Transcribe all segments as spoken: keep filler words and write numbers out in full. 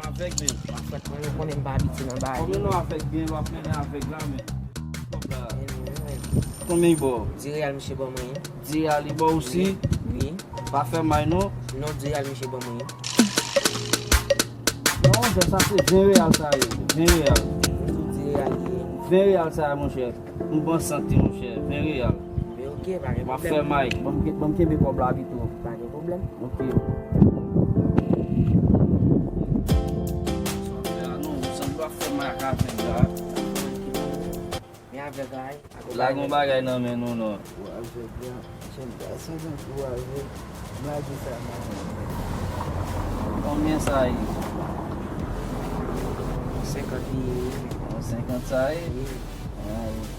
Avèg menm. An fèt, mwen, mwen konnen m pa abitye nan bagay. Kòman nou avèg byen, w ap mennen avèg la, men. Kòb la. Konbyen l ba w? Di reyal misye ban mwen. Di reyal li ba w osi? Wi. Pa fè may non. Non, di reyal misye ban mwen. Non, monchè, sa se ven reyal sa ye. Ven reyal. Ou di reyal li ye. Ven reyal sa ye, monchè. M ban sant li, monchè. Ven reyal. Men ok, pa gen pwoblèm. M ap fè may. Ban m ke-, ban m kenbe kòb la pito. Pa gen pwoblèm. Ok. Sa fè a non, ou sanble w ap fè may ak avèg la. Men avèg la, wi. Lage yon bagay nan men nou non. Ou avèg la. Jan m ta sanble ou avèg. M lage sa nan men. Konbyen sa ye? Senkant li ye. Yon senkant sa ye? Wi. Ah, ok.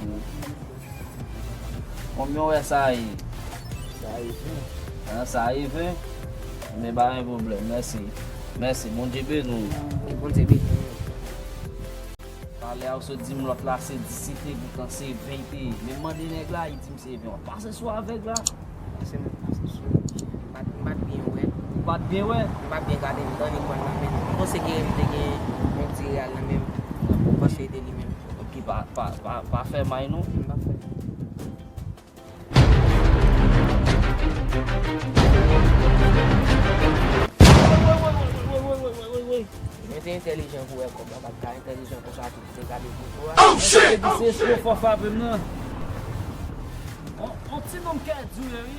Konbyen w wè sa ye? Sa ye ven. Ah, sa ye ven? Men pa gen pwoblèm. Mèsi. Mèsi. Bondye beni w. Bondye beni w. Talè a ou sot di m lòt la se dis li te ye, poutan se ven li te ye. Men m mande nèg la, li di m se ven. W ap pase sou avèg la? Pase m pase sou. M pa t, m pa t byen wè. Ou pa t byen wè? M pa t byen gade, m tande kòn nan men m. M panse ke m te gen yon ti reyal nan men m. M panse se te li menm. Ok, pa, pa, pa, pa fè may non. M pa fè. Mwen te entèlijan pou wè kòb la, pa t ka entèlijan konsa tou pou te gade foto a. Oh shit! Se espre fò frape m nan. On, on ti nonm kè di wi.